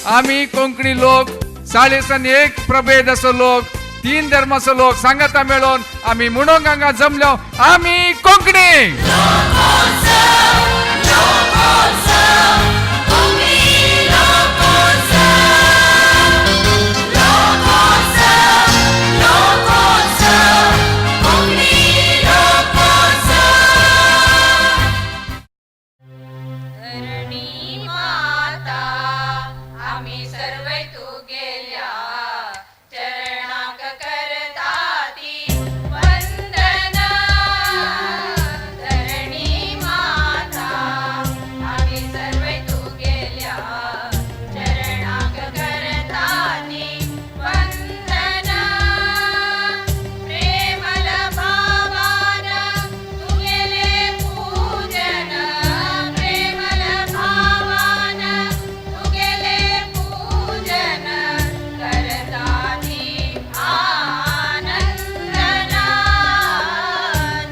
आमी कोंकणी लोक 40 एक प्रभेद असो लोक, 3 धर्माचो लोक सांगाता मेळोन आमी म्हणूंक हांगा जमलो आमी कोंकणी. धरणी माता आम्ही सर्व तुगेल्या चरणाक करताती वंदना. धरणी माता आम्ही सर्व तुगेल्या चरणाक करताती वंदना. प्रेमल भावान तुगेले पूजन, प्रेमल भावान तुगेले पूजन करताती आनंदना.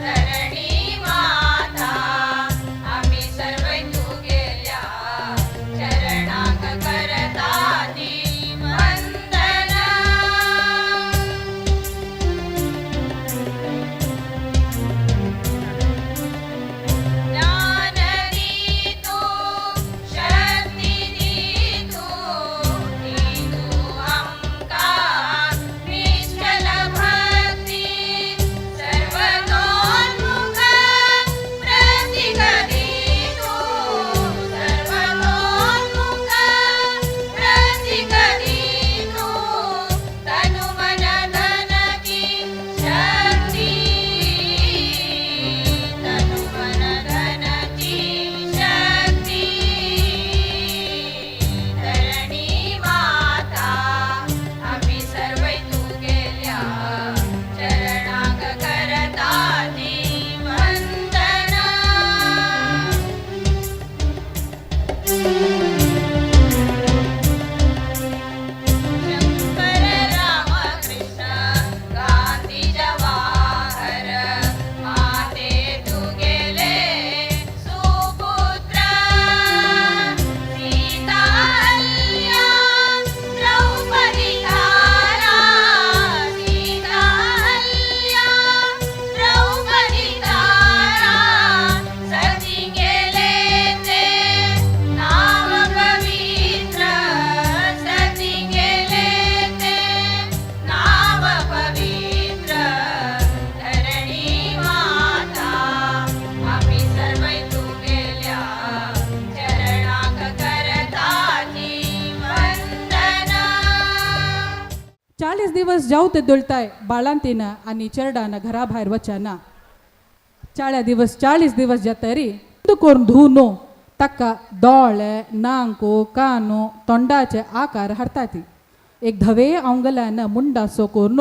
धरणी माता आम्ही सर्व तुगेल्या चरणाक करताती वंदना. ज्ञान दी तू, शक्ती दी तू, दी तू आमकां निश्चल भक्ती, सर्वतोन्मुख प्रतीक दी तू, सर्वतोन्मुख प्रतीक दी तू, तनु मन धन की शक्ती, तनु मन धन की शक्ती. धरणी माता आम्ही सर्व तुगेल्या चरणाक करताती वंदना. शंकर रामकृष्ण गांधी जवाहर माते तुगेले सुपुत्र, सीता अहल्या द्रौपदी तारा, सीता अहल्या द्रौपदी तारा, सती गेले ते नाम पवित्र, सती गेले ते नाम पवित्र. धरणी माता आम्ही सर्व तुगेल्या चरणाक करताती वंदना. 40 दिवस जाऊ ते दुलताय बाळांतीन आनी चेरडान घरा भायर वचना. चाळ्या दिवस 40 दिवस जातरी करून धुवनो ताका दोळे, नांको, कानो, तोंडाचे आकार हाडटा ती. एक धवे आंगल्यान मुंडासो करून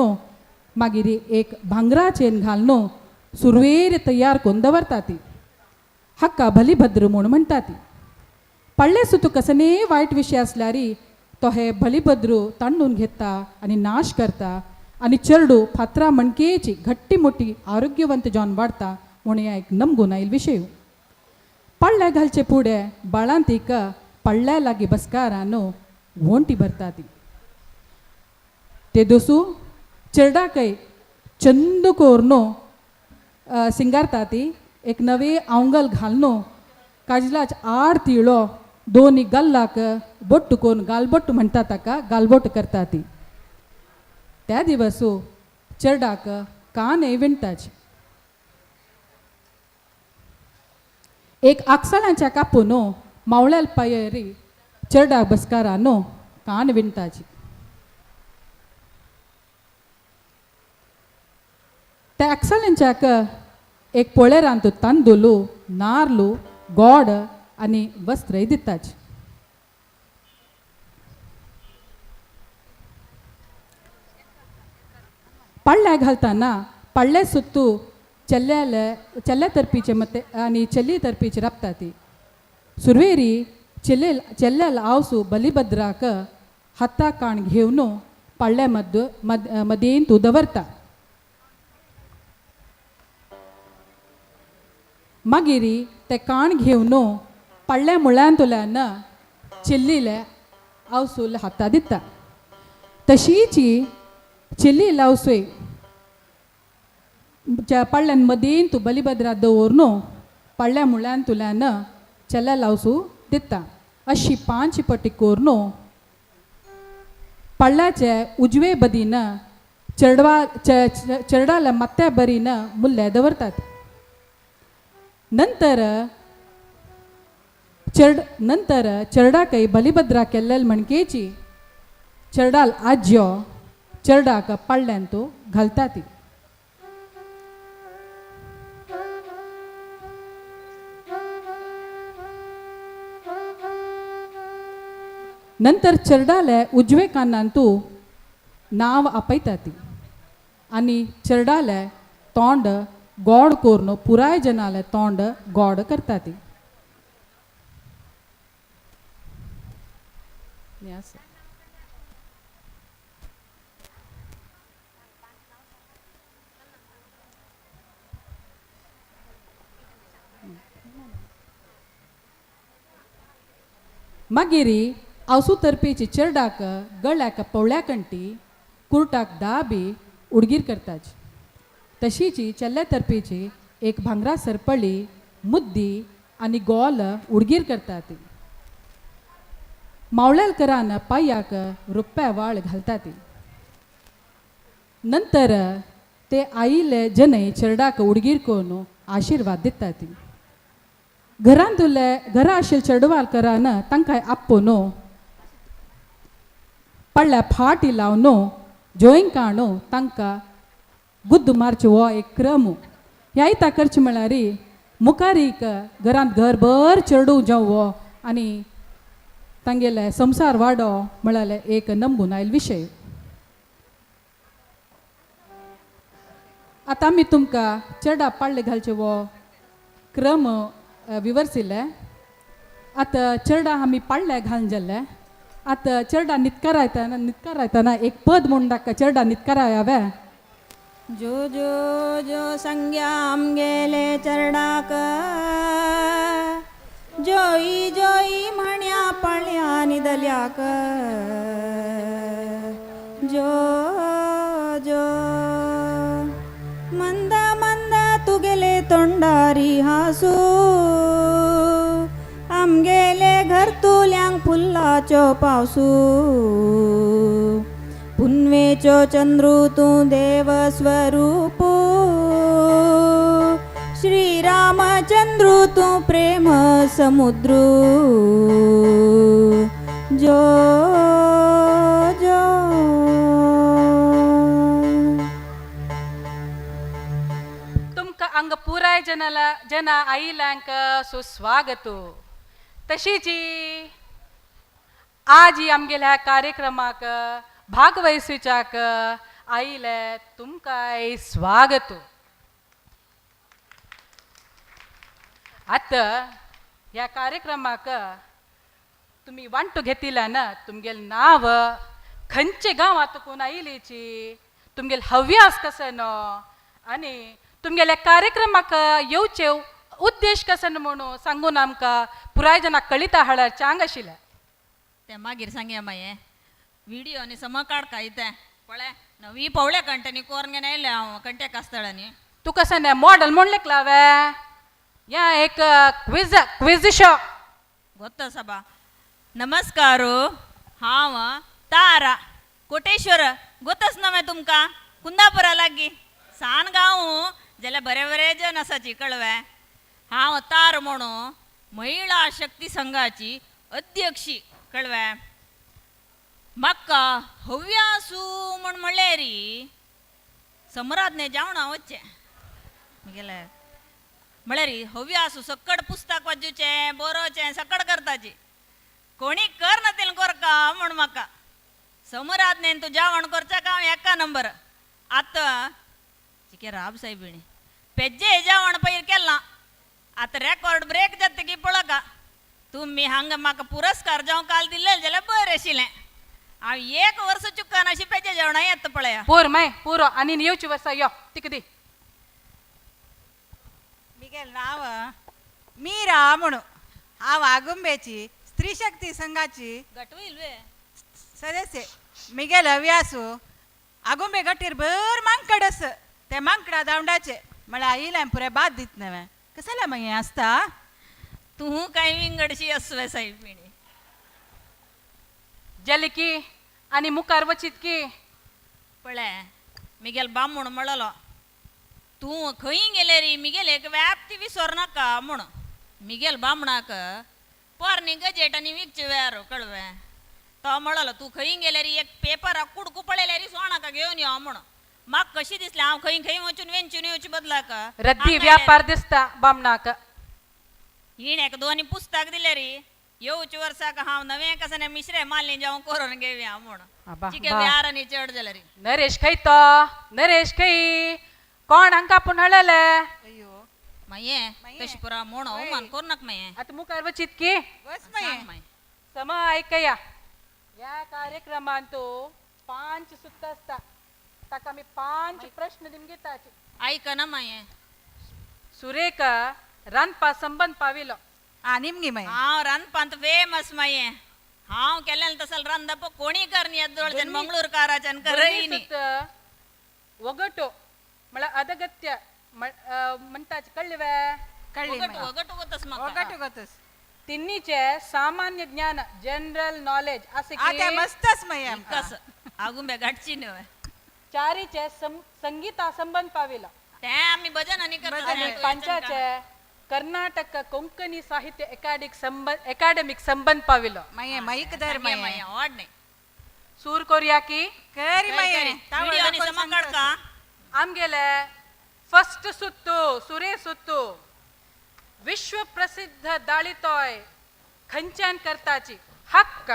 मागीर एक भांगरा चेन घालून सुरवेर तयार करून दवरता ती. हाका बलिभद्र म्हूण म्हणटा ती. पडले सुतू कसने वायट विशय आसल्यार तो हे बलिभद्र तांडून घेता आनी नाश करता आनी चेरडू फातरा मणकेची घट्टी मोठी आरोग्यवंत जावन वाडता म्हूण ह्या एक नमगून आयल विशय. पडल्या घालचे फुडें बाळांतीक पडल्या लागीं बसकारान वोंटी भरता ती. ते दोसू चेरडाकय चंद कोरनो सिंगारता ती. एक नवे आंगल घालनो काजलाच आड तिळो दोनी गल्लाक बोट्ट करून गालबोट म्हणटा ताका गालबोट करता ती. त्या दिवसू चेरडाक कानय विणटाच. एक आकसाळांच्या कापून मावळ्याल पायरी चेरडाक बसकारानो कान विणटाची. त्या आकसाळांच्याक एक पोळेरांत तांदूळ, नार्लू, गोड आनी वस्त्रय दिताच. पडल्या घालताना पडले सुत्तू चेल्ल्याले चेल्ल्या तर्पीचे मते आनी चेल्ली तर्पीचे राबता ती. सुरवेरी चेल्ले चेल्ल्याल आवसू बलिभद्राक हाता काण घेवन पडल्या मद मद मदेन तूं दवरता. मागीर ते काण घेवन पडल्या मुळ्यांतल्यान चेल्लिले आवसूल हाता दिता. तशीची चेल्ली लावसोय पडल्यान मदीं तूं बलिभद्रा दवर न्हू पडल्या मुळ्यान तुल्यान चेल्ल्या लावसू दिता. अशी पांच पटी करून पडल्याचे उजवे बदीन चेडवा चेरडाला मत्त्या बरीन मुल्ले दवरतात. नंतर नंतर चेरडाकय बलिभद्रा केल्लेल म्हणकेची चेरडाल आज्यो चेरडाक पडल्यान तो घालता ती. नंतर चेरडाले उजवे कानान तूं नांव आपयता ती आनी चेरडाले तोंड गोड करून पुराय जनाले तोंड गोड करता ती. मागीर आवसू तरपेची चेरडाक गळ्याक पवळ्या कंटी कुर्टाक दाबी उडगीर करताची. तशीची चेल्ल्या तरपेची एक भांगरा सरपळी मुद्दी आनी गोल उडगीर करता ती. मावळेलकरान पांयाक रुप्या वाळ घालता ती. नंतर ते आयिल्ले जनय चेरडाक उडगीर करून आशिर्वाद दिता ती. घरांतुले घरा आशिल्ले चेडवालकरान तांकां आपोवन पडल्या फाटी लावन जोयन काणू तांकां गुद्द मारचे हो एक क्रम. ह्या इता करचे म्हळ्यार मुखार एक घरांत घरभर चेडूं जावो आनी तांगेले संवसार वाडो म्हळ्यार एक नंबून आयल विशय. आतां आमी तुमकां चेडा पाडले घालचे हो क्रम विवर्सिल्ले. आतां चेरडा आमी पाडले घालून जाल्ले. आतां चेरडा नितकारायतना एक पद म्हूण दाखय चेरडा नितकाराय. जो जो जो संज्ञा आमगेले चरडाक जोई जोई म्हण्या पळ्या निदल्याक जो जो मंद मंद तुगेले तोंडारी हासू आमगेले घर तुल्यांक फुल्लाचो पावसू पुन्वेचो चंद्रू तूं देव स्वरूप श्रीरामचंद्रू तूं प्रेम समुद्रू जो जो. तुमकां हांगा पुराय जनाला जना आयिल्ल्यांक सुस्वागत. तशीची आज ही आमगेल्या कार्यक्रमाक भाग वयसूच्याक आयिल्ले तुमकांय स्वागत. आतां ह्या कार्यक्रमाक तुमी वांटो घेतिल्ल्यान तुमगेलें नांव खंयचे गांवांत कोण आयिल्लीची तुमगेले हव्यास कसो न्हू आनी तुमगेल्या कार्यक्रमाक येवचे उद्देश कसो म्हणून सांगून आमकां पुराय जनाक कळिता हाडल्यार चांग आशिल्लें. ते मागीर सांगया मागीर विडियो आनी सम काडका इतें पळय नवी पवळे कंटेनी कोरून घेवन येयलें हांव कंटे कास्ताळांनी. तूं कसं न्ही मॉडल म्हणलें लावे या एक क्विज क्विज शो. ಗೊತ್ತ ಸಭಾ. नमस्कार, हांव तारा कोटेश्वर. गोतच नव्हे तुमकां कुंदापुरा लागीं सान गांव जाल्यार बरे बरे जन आसाची कळवे. हांव तार म्हणून महिळा शक्ती संघाची अध्यक्षी कळवे. म्हाका हव्यासू म्हण म्हणल्यार समराधने जेवणा वचचें म्हगेलें म्हळ्यार हव्यासू सकड पुस्तक वाचूचें बरोवचें सकड करताची कोणी कर नतील कोरका म्हण म्हाका समराधनेन तूं जेवण करचाक हांव एका नंबर. आतां चिके राब सायबिणी पेज्जे जेवण पयर केलां आतां रेकॉर्ड ब्रेक जातकी पळोवका तुमी हांगा म्हाका पुरस्कार जावं काल दिल्ले जाल्यार बरें आशिल्लें. हांव एक वर्स चुकना अशी पेजे जेवणां येता पळया. पोर माय पुरो आनी येवची वर्सा यो तिका दी. मिगेल नाव मीरा म्हणू. हांव आगुंबेची स्त्री शक्ती संघाची गटवईल वे. ಸದಸ್ಯೆ ಮಿಗೆಲ್ ಹವ್ಯಾಸು आगुंबे गटीर भर मांकड आस ते मांकडा धांवडाचे म्हळ्यार आयिल्लें पुरे बाद दित नवें कसलें मागीर आसता. तूं काय विंगडशी असवे साईपिणी. जाली की आनी मुखार वचीत की. पळय मिगेल बामूण म्हणलो तूं खंय गेले री मिगेल एक व्याप्ती विसर नाका म्हूण. मिगेल बामणाक पोरणी गजेट आनी विकचे वेळार कळवे तो म्हणलो तूं खंय गेले री एक पेपराक कुडकू पळयले री सोणाका घेवन यो म्हूण. म्हाका कशी दिसलें हांव खंय खंय वचून वेंचून येवचे बदलाक. रद्दी व्यापार दिसता बामणाक. हिणेक दोनी पुस्तक दिले री येवचे वर्साक हांव नवें कसने मिश्रे माल्ली जावं करून घेवया म्हूण. आबा, चिके बा. व्यार आनी चड जाले री. नरेश खंय तो? नरेश खंय? कोण हांकां पूण हळले? अय्यो. माये तशी पुरा म्हूण अवमान करू नाका माये. आतां मुखार वचीत की. बस मागीर. सांग माये. सम आयकया, ह्या कार्यक्रमांत पांच सुत्त आसता, ताका आमी पांच प्रश्न दिमगिताची. आयकना माये. सुरेखा रांदपा संबंद पाविलो. आ निमगी मागीर. हांव रांदपांत फेमस माये. हांव केलें तसल रांदप कोणी करनी येद्दोळच्यान मंगळूरकाराच्यान करय न्ही. सुತ್ತ ಒಗಟು म्हळ्यार ಅದಗತ್ಯ म्हणटाचे कळ्ळें. कळ्ळी. ಒಗಟು मागीर. ಒಗಟು ಗೊತ್ತस म्हाका. ಒಗಟು ಗೊತ್ತस. तिन्नीचे सामान्य ज्ञान जनरल नॉलेज असे आ ते की मस्तच मागीर आमकां. कस आगुंबे घाटची न्हय. चारीचे संगीता संबंद पाविलो. ते आमी भजन आनी करता. आणि पंचाचे कर्नाटक कोंकणी साहित्य अकाडेमिक संबंध अकाडेमिक संबंध पाविलो. मागीर माईक धर मागीर. माये ओड न्ही. सूर कोरया की. करी मागीर. विडियो आनी समा काडका. आमगेले फस्ट सुत्तू सुरे सुत्तू विश्व प्रसिद्ध दाळितोय खंयच्यान करताची हक्क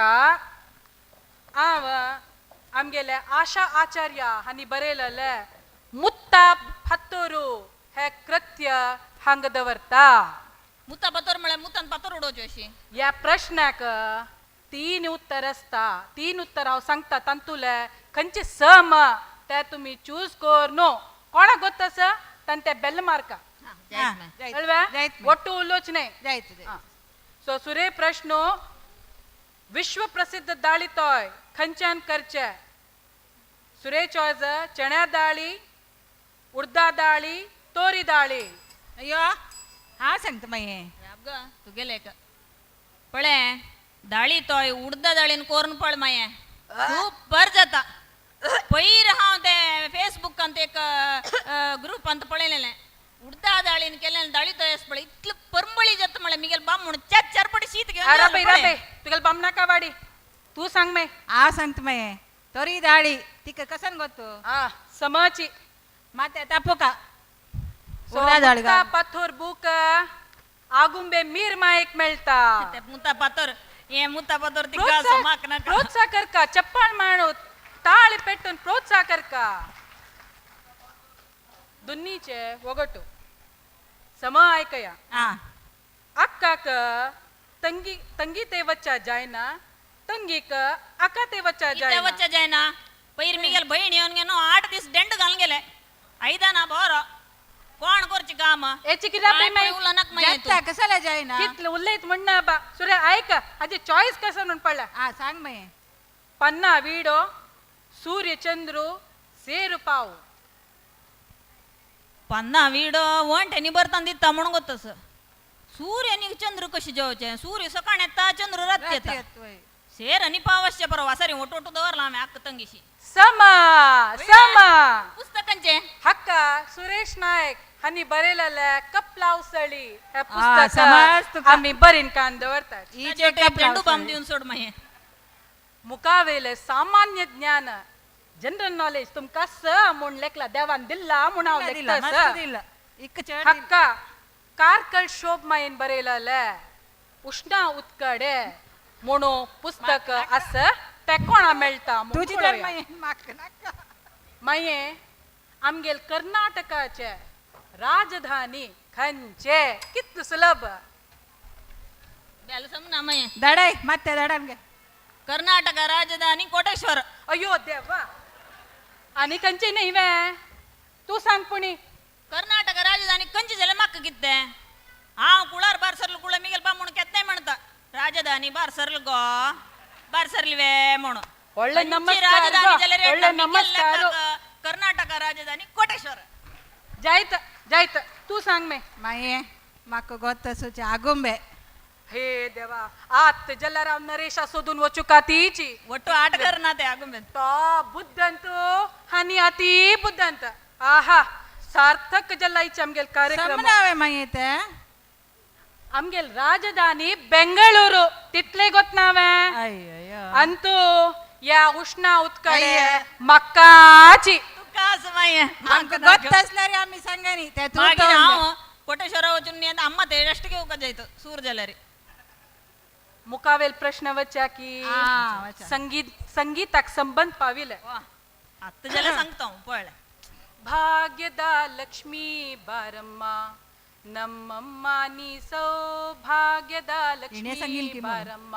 हांव आमगेले आशा आचार्य हांणी बरयलेले मुत्ता फातोरू हे कृत्य हांगा दवरता. मुता पातोर म्हळ्यार मुतान पातोर उडोवच्यो अशी. ह्या प्रश्नाक तीन उत्तर आसता. तीन उत्तर हांव सांगता, तांतुले खंयचे सम ते तुमी चूज कर न्हू. कोणाक गोत्त आसा ताणें ते बेल मारका. हा, जायत मागीर. कळ्ळें? जायत मागीर. ಒಟ್ಟು ಉಲ್ಲೋಚನೆ जायत जायत. सो सुरे प्रश्न विश्व प्रसिद्ध दाळी तोय खंयच्यान करचे? सुरे चॉयस चण्या दाळी, उडदा दाळी, तोरी दाळी. अय्यो हांव सांगता मागीर. राब ग तुगेले एक पळय दाळी तोय उडदा दाळीन कोरून पळ माये सुपर जाता. पयर हांव ते फेसबुकांत एक ग्रुपांत पळयलेलें उडदा दाळीन केलें दाळी तोय आसा पळय इतले परमळी जाता म्हळ्यार मिगेल बामूण चार चार पटी शीत घेवन राबय गेलो पळय. राबय तुगेले बामणाका वाडी तूं सांग मे. हांव सांगता मागीर. तोरी दाळी तिका कसन गोत्तू. आ समाची. माते तापोका. सो उडदा दाळी मुक्ता पाथोर बूक आगुंबे मीर मायक मेळटा. ते मुता पातोर हे मुता पातोर तिका समाक नाका. ಪ್ರೋತ್ಸಾಹ ಕರ್ಕ ಚಪ್ಪಾಳ್ ಮಾಡು, ತಾಳಿ ಪೆಟ್ಟುನ್ ಪ್ರೋತ್ಸಾಹ ಕರ್ಕ. ದುನ್ನೀಚೆ ಒಗಟು ಸಮ ಆಯ್ಕಯ. ಆ ಅಕ್ಕಕ ತಂಗಿ ತಂಗಿ ತೇವಚ್ಚ ಜಾಯ್ನ, ತಂಗಿಕ ಅಕ್ಕ ತೇವಚ್ಚ इथे ಜಾಯ್ನ. वच्चा जायना पयर मिगेल भयण येवन गेलो 8 दीस डेंड घालून गेले आयदना बरो कोण करचे काम. ಹೆಚ್ಚು ಕಿರಾಪಿ ಮೈ उलोवनाक मागीर जाता कसाला जायना. कितले उल्लयत म्हणना बा सुरे आयक हाजे ಚಾಯ್ಸ್ ಕಸ ಪಳ್ಳ. आ सांग मागीर. ಪನ್ನ ವೀಡೋ ಸೂರ್ಯ ಚಂದ್ರು ಸೇರು ಪಾವು. पन्ना विडो वणट्यांनी भरताना दिता म्हणून गोतस. सूर्य आनी चंद्र कशें जेवचें? सूर्य सकाळ येता, चंद्र रात येता. शेर आनी पाव आसचे बरो वासारी ओटोटो दवरला हांवें आक्क तंगीशी. ಸಮ ಸಮ. पुस्तकांचे ಹಕ್ಕ ಸುರೇಶ್ ನಾಯಕ್ हांणी बरयलेले कपलाव सळी हे समज पुस्तक तुका. आमी बरीन कान दवरतात. ही झेंडू बाम दिवन सोड मागीर. मुखावेले सामान्य ज्ञान जनरल नॉलेज तुमकां स म्हूण लेखला देवान दिल्ला म्हूण हांव दिला लेखता मस्त स. दिला इक चड. हक्क कार्कल शोभमायेन बरयलेले उष्णा उत्कडे म्हणून पुस्तक आसा तें कोणा मेळटा म्हूण तुजी तर पळोवया. मागीर म्हाका नाका. मागीर आमगेल कर्नाटकाचे राजधानी खंयचे? कितलें सुलभ. बेल समना मागीर. दडाय मात्या दडान गे. कर्नाटक राजधानी कोटेश्वर. अय्यो देवा, आनी खंयची न्ही वे? तूं सांग पुणी. कर्नाटक राजधानी खंयची जाल्यार म्हाका कितें? हांव कुळार बारसरलो कुळ मिगेल बा म्हणून केन्नाय म्हणटा राजधानी बारसरल गो बारसरली वे म्हणून. ಒಳ್ಳೆ ಕಂಚಿ ನಮಸ್ಕಾರ ರಾಜಧಾನಿ ಜಲರೆ ಒಳ್ಳೆ ನಮಿಗೆಲ್ಲ ನಮಸ್ಕಾರ. ಕರ್ನಾಟಕ ರಾಜಧಾನಿ ಕೋಟೇಶ್ವರ. जायत जायत तू सांग मे. माये म्हाका गोत्त आगुंबे. हे देवा, आत जलाराम नरेशा सोदून वचुका तीची. ಒಟ್ಟು ಆಟಗಾರನಾತೆ ಆಗುಂಬೆ. तो बुद्धंत आणि अति बुद्धंत. आहा, सार्थक जल्लाईचे आमगेल कार्यक्रम. समनावे माये ते. आमगेल राजधानी बेंगळुरू तितले गोत नावे. अय्यो. अंतू या उष्णा उदकाडे अय्ये. मक्काची. तुका माये. आमकां गोत्त आसल्यार आमी सांगनी ते तूं. मागीर हांव कोटेश्वरा वचून न्ही अम्मा ते रेस्ट घेवका जायत सूर जाल्यार. मुखावेल प्रश्न वच्या की आ, वच्या. संगीत संगीताक संबंध पाविले. वा, आत्ता जाल्यार सांगता हांव पळय. ಭಾಗ್ಯದ ಲಕ್ಷ್ಮೀ ಬಾರಮ್ಮ ನಮ್ಮಮ್ಮ ನೀ ಸೌಭಾಗ್ಯದ हिणे ಲಕ್ಷ್ಮೀ सांगील की म्हणून. ಬಾರಮ್ಮ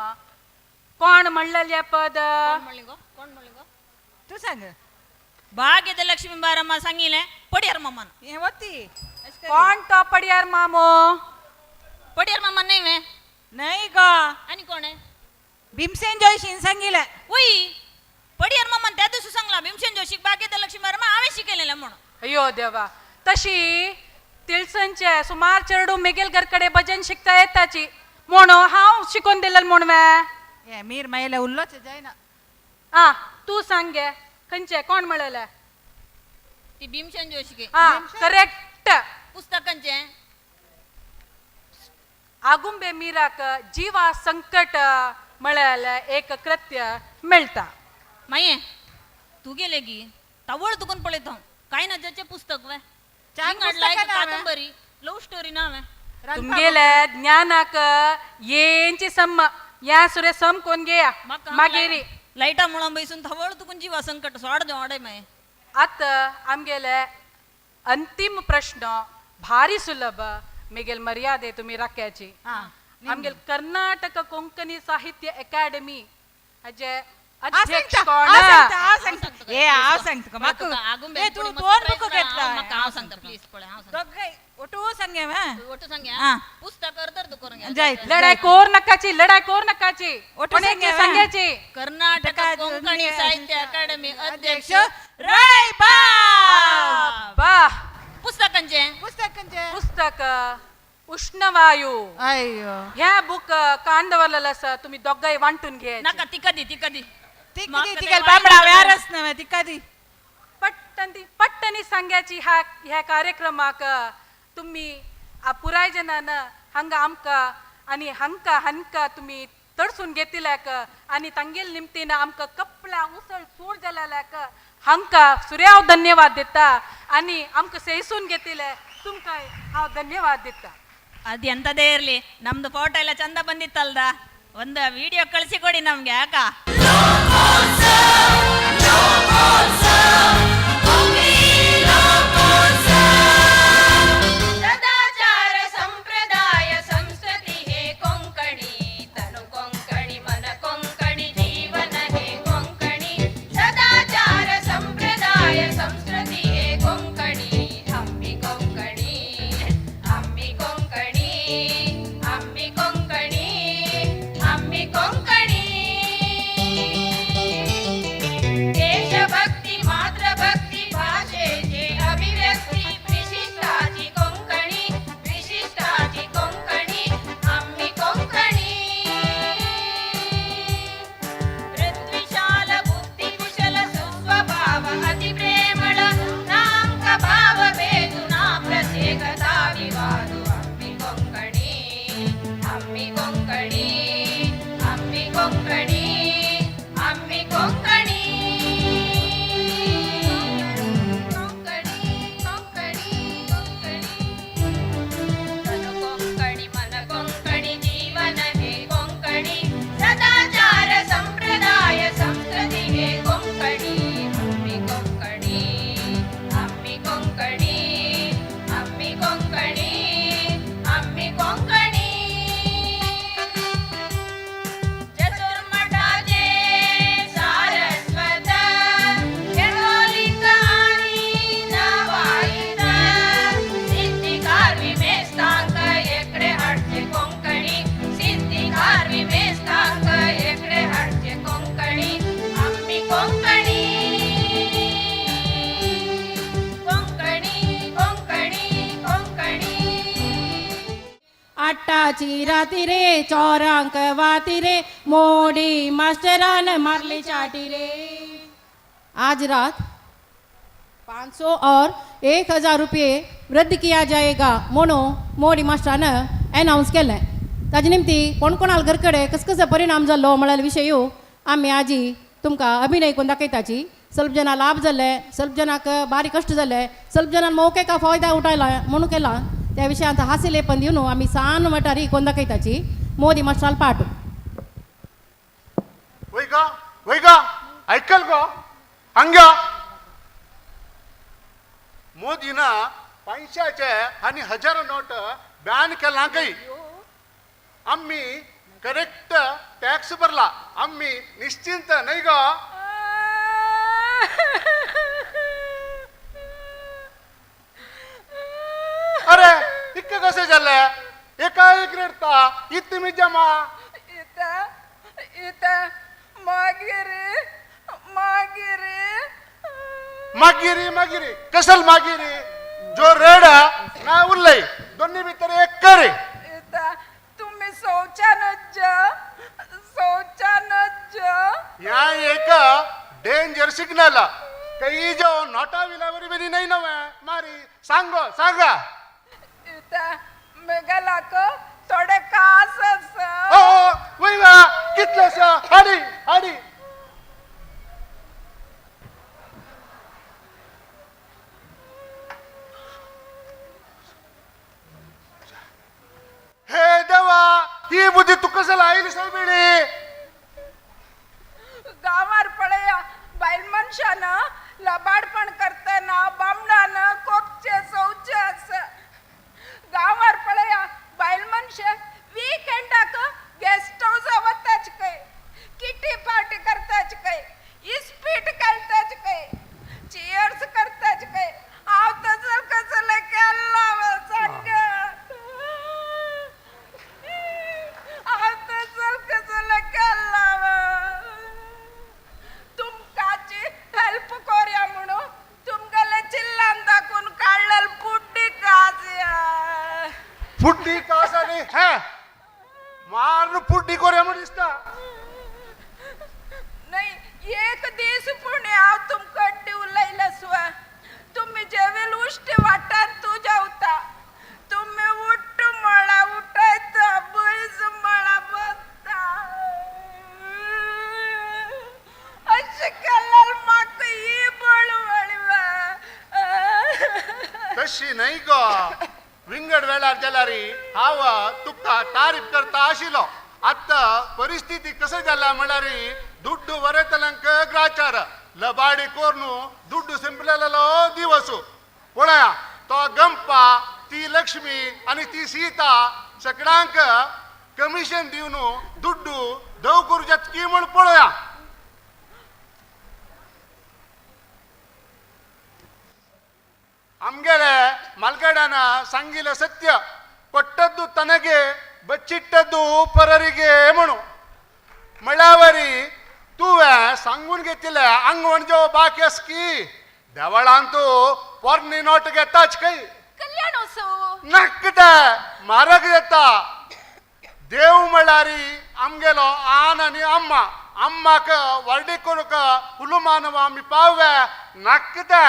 कोण म्हणलेल्या पद? कोण म्हणली गो? तूं सांग. ಭಾಗ್ಯದ ಲಕ್ಷ್ಮೀ ಬಾರಮ್ಮ सांगिले पडियार मामान. हें वती. कोण तो पडियार मामो? पडियार मामा न्हय वे? न्हय गो. आनी कोण आहे? भीमसेन जोशीन सांगिलें. उई, पडियार मामान त्या दिवशी सांगला भीमसेन जोशीक भाग्यದ लक्ष्मी बारम्मा हांवें शिकयलेलें म्हणून. अय्यो देवा, तशी तिळसनचे सुमार चेरडू मेगेल घरकडे भजन शिकता येताची म्हणून हांव शिकोवन दिलेल म्हण वे. हे मीर मायले उल्लोच जायना. आ, तूं सांग गे, खंयचे कोण म्हणलेले? ती भीमसेन जोशी. हा, करेक्ट. पुस्तकांचे. आगुंबे मीराक जीवा संकट म्हळ्यार एक कृत्य मेळटा. माये, तू गेले की तावळ तुकून पळयता हांव काय ना ज्याचे पुस्तक वे. चार हिंग हाडला एक पुस्तकां ना कादंबरी, लव्ह स्टोरी ना हांवें. तुमगेले ज्ञानाक येंची सम या सुरे सम कोण घेया. म्हाका मागीर लायटा मुळां बैसून थवळ तुकून जीवा संकट सोड दे माये. आत आमगेले अंतिम प्रश्न भारी सुलभ, मेगेल मर्यादे तुम्ही राख्याची. आमगेल कर्नाटक कोंकणी साहित्य अकादमी हाजे अध्यक्ष कोण? ए, हांव सांगता म्हाका. आगुंबे. ए, तूं दोन बुक घेतला. म्हाका हांव सांगता, प्लीज पळय, हांव सांगता. दोगांय ಒಟ್ಟು सांगे वा. ಒಟ್ಟು सांगे. हा. पुस्तक अर्द करून घे. जायत. लढाई कोर नकाची, लढाई कोर नकाची. ಒಟ್ಟು कोणाची सांगे वा. सांग्याची. कर्नाटक कोंकणी साहित्य अकादमी अध्यक्ष रायबा. वा. पुस्तकांचे. पुस्तकांचे. पुस्तक उष्णवायू. अय्यो. ह्या बुक कान दवरलेलं आसा, तुम्ही दोगांय वांटून घे. नाका, तिका दी, तिका दी. तिका दी, तिका बांबडा व्यारच नव्हे, तिका दी. पट्टन पट्टनी सांग्याची. ह्या ह्या कार्यक्रमाक तुम्ही पुराय जनान हांगा आमकां आनी हांकां हांकां तुमी तडसून घेतिल्याक आनी तांगेल निमतीन आमकां कपला उसळ सूड जाल्याक हांकां सुर्याव धन्यवाद दिता आनी आमकां सैसून घेतिले तुमकां हांव धन्यवाद दिता. ಅದು ಎಂತದೇ ಇರ್ಲಿ, ನಮ್ದು ಫೋಟೋ ಎಲ್ಲ ಚಂದ ಬಂದಿತ್ತಲ್ದ, ಒಂದು ವಿಡಿಯೋ ಕಳಿಸಿ ಕೊಡಿ ನಮ್ಗೆ ಯಾಕ. सदाचार संप्रदाय संस्कृती हे कोंकणी, तनु कोंकणी, मन कोंकणी, जीवन हे कोंकणी. सदाचार संप्रदाय संस्कृती हे कोंकणी, आम्ही कोंकणी, आम्ही कोंकणी, आम्ही कोंकणी, आम्ही कोंकणी. देशभक्ती मातृभक्ती. आठाची राती रे चोरांक वाती रे मोडी मास्टरान मारली चाटी रे. आज रात 500 और 1000 रुपये रद्द किया जाएगा म्हणून मोडी मास्टरान अनाऊन्स केलें. ताजे निमती कोण कोणाल घरकडे कस कसो परिणाम जाल्लो म्हळ्यार विशय आमी आजी तुमकां अभिनय करून दाखयताची. ಸ್ವಲ್ಪ ಜನ ಲಾಭ जाले, ಸ್ವಲ್ಪ जनाक बारीक कश्ट जाले, ಸ್ವಲ್ಪ जनान मौके का फायदा उठायला म्हणून केला. त्या विशयांत हास्य लेपन दिवन आमी सान मटारी कोण दाखयताची मोदी मास्टराल पाठ. वय ग, वय ग, ऐकल गो हांगा मोदीन 500चे आनी 1000 नोट बॅन केला काही. आम्ही करेक्ट टॅक्स भरला, आम्ही निश्चिंत नाही ग. अरे इतकं कसं झालं? एकाएक रडता इतकी मी जमा. इथं इथं मागिरी मागिरी मागिरी मागिरी कसल मागिरी जो रेड ना उरलय दोन्ही भितर एक करे. इथं तुम्ही शौचानच शौचानच. या एक डेंजर सिग्नल काही जो नोटा विलावरी बिरी नाही नव्हे मारी सांगो सांगा. इथं मेघालाक थोडे कास आसा. हो वय वा कितले आसा हाडी हाडी. हे देवा ही बुद्धी तू कसं आयली सगळी. गांवार पळया बायल मनशान लबाडपण करतना बामणान कोपचे सोवचे आसा. गांवार पळया बायल मनशे विकेंडाक गेस्ट हावसा वताच खंय, किटी पार्टी करताच खंय, इस्पीट खेळटाच खंय, चियर्स करताच खंय. हांव तसो कसलें केल्लां सांग, हांव तसो कसलें केल्लां. तुमकाची हेल्प कोरया म्हणून तुमगेले चिल्लान दाखोवन काडलेल पुड्डी कास या. फुड्डी कास आनी हे मारून फुड्डी कोरया म्हण दिसता. नाही एक दीस पुणे हांव तुमकां उलयलें स्व. तुमी जेवेल उश्टे वाटान तूं जेवता, तुमी उट्ट म्हळा उठयता, बैस म्हळा बसता. अशें केल्यार म्हाका ही बळवळी. तशी नाही गो विंगड वेळार जाल्यार हांव तुका तारीफ करता आशिल्लो. आतां परिस्थिती कसं जाला म्हळ्यार दुड्डू वरयतल्यांक ग्राचार लबाडी कोरून दुड्डू संपलेलो दिवस. पळया तो गंपा ती लक्ष्मी आनी ती सीता सगळ्यांक कमिशन दिवन दुड्डू दव करूं की म्हण पळया. आमगेले ಮಲ್ಗಡನ ಸಂಗಿಲ ಸತ್ಯ ಕೊಟ್ಟದ್ದು ತನಗೆ ಬಚ್ಚಿಟ್ಟದ್ದು ಪರರಿಗೆ ಮಣು ಮಳಾವರಿ तुवें सांगून घेतिल्लें आंगवण जेव बाकी आसकी देवळांतू पोरणी नोट घेताच खंय. कल्याणोत्सव नक्कटे म्हारग येता. देव म्हळ्यार आमगेलो आन आनी अम्मा अम्माक व्हडली करूंक हुलुमानव आमी पाववे नक्कटे.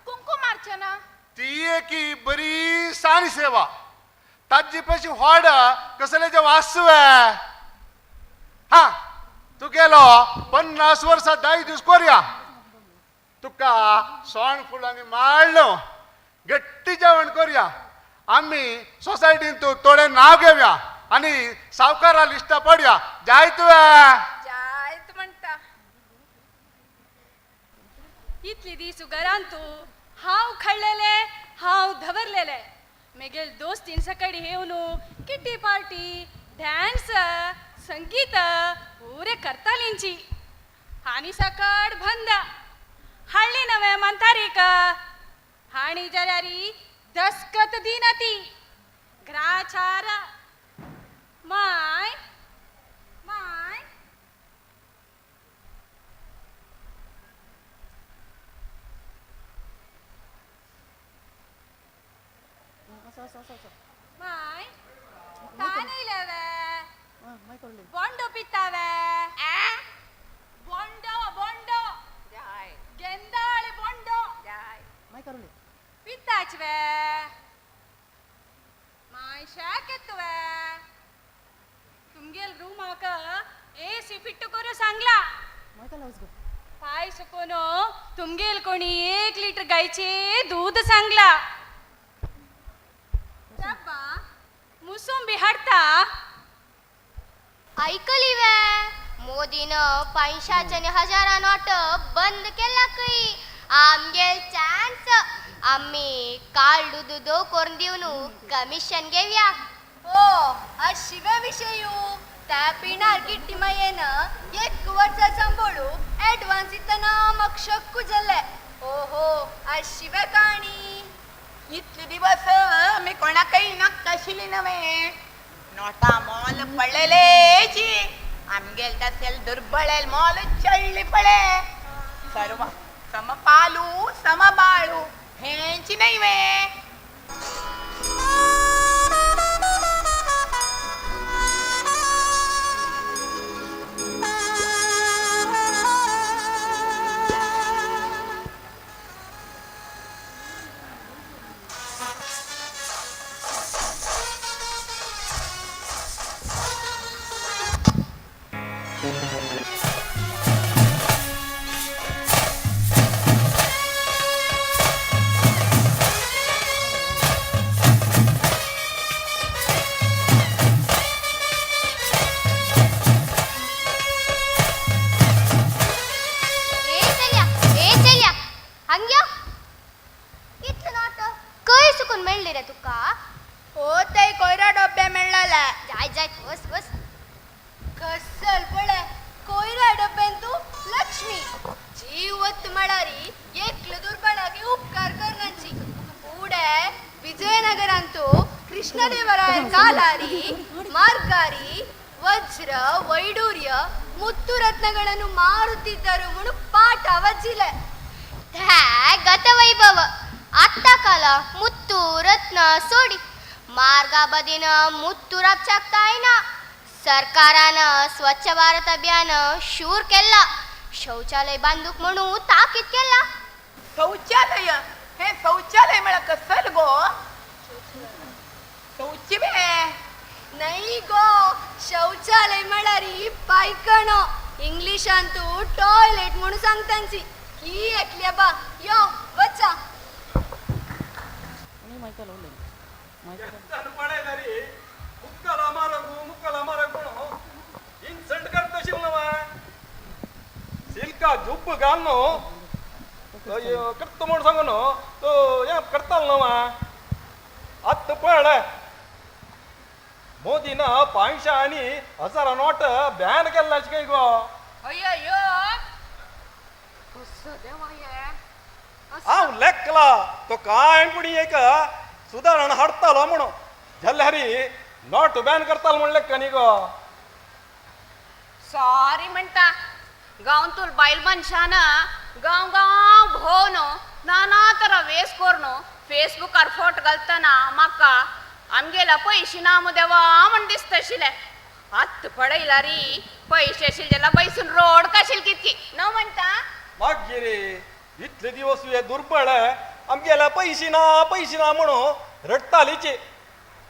कुंकुमार्चना ती एकी बरी सानी सेवा ताजी पशी व्हड कसले जे वासवे. हा तूं गेलो 50 वर्सां 10 दीस कोरया तुका सोण फुलांनी माळ्ळो गट्टी जेवण कोरया. आमी सोसायटीन तूं थोडें नांव घेवया आनी सावकारा लिस्टां पडया. जाय तुवें जायत म्हणटा. इतली दीस घरांत तूं हांव खळलेले हांव धवरलेले मेगेल दोस्तीन सकड येवन किटी पार्टी डॅन्स संगीत पुरे करतालींची हानी सकड बंद हाडली नवे मंतारीक हाणी जाल्यारी दस्कत दिना ती ग्राचार माय माय. माय कानयलेवे बोंडो पितावे बोंडो बोंडो गेंदाळे बोंडो पिताचवे मायशाक येतवे तुमगेल रूमाक एसी फिट्ट करू सांगला पाय सुकोन तुमगेल कोणी 1 लिटर गायचे दूध सांगला मुसुंबी हाडता ऐकली वे मोदीनं पैशाचे आणि हजारा नोट बंद केला खंय आमगेल चान्स आम्ही काल दूध करून दिवन कमिशन घेऊया. हो अशिवे विषयू त्या पिणार किट्टी मायेन एक वर्सा सांबोळू ऍडव्हान्स इतना म्हाका शक्कू जाल्ले. ओहो अशिवे काणी इतले दिवस मी कोणाकय नाकाशिली नव्हे नोटा मोल पडलेलेची आमगेल तसेल दुर्बळेल मोल चढली पळे सर्व समपालू समबाळू हेंची नाही वे. ए चल्या ए चल्या हांग यो इतलो नोट खंय सुकून मेळ्ळी रे तुका? हो ते कोयरा डब्बे मेळ्ळले. जाय जाय वस वस. कसल पळे कोयरा डब्बेन तू लक्ष्मी जीवत म्हळारी एकलो दुर्बळागे उपकार करनाची. उडे विजयनगरांतू कृष्णदेवरायर ಕಾಲಾರಿ ಮಾರ್ಗಾರಿ ವಜ್ರ ವೈಡೂರ್ಯ ಮುತ್ತು ರತ್ನಗಳನ್ನು ಮಾರುತ್ತಿದ್ದರು म्हणून ಪಾಠ ವಜ್ಜಿಲೆ. ಗತವೈಭವ आत्ता ಕಾಲ ಮುತ್ತು ರತ್ನ सोडी मार्गा बदीन मुत्तु राबच्याक ना. सरकारान स्वच्छ भारत अभियान शूर केला शौचालय बांदूक म्हणून ताकीद केला. शौचालय हे शौचालय म्हळ्यार कसल गो शौची बे नाही गो शौचालय म्हळ्यारी पायखणो इंग्लिशांतू टॉयलेट म्हणून सांगतांची ही एकली बा यो वचा. सिल्का जुब्ब घालनो करता म्हूण सांगू न्हू तो हें करतालो न्हू आत्तां पळय मोदीन 500 आनी 1000 नोट बॅन केल्ला अशें काय गो. अय्यो कसो देवा हे हांव लेखला तो कांय पुणी एक सुदारण हाडतालो म्हणून जाल्यार नोट बॅन करतालो म्हण लेखा न्ही गो. सॉरी म्हणटा गांवतूल बायल मनशान गांव गांव भोवन नाना तरा वेस करून फेसबुकार फोट घालतना म्हाका आमगेला पयशे ना मु देवा म्हण दिसता आशिल्लें. आत्त पळयला री पयशे आशिल्ले जाल्यार बैसून रोड काशील कितकी न म्हणटा. मागीर इतले दिवस हे दुर्बळ आमगेल्या पयशे ना पयशे ना म्हणून रडटालीची.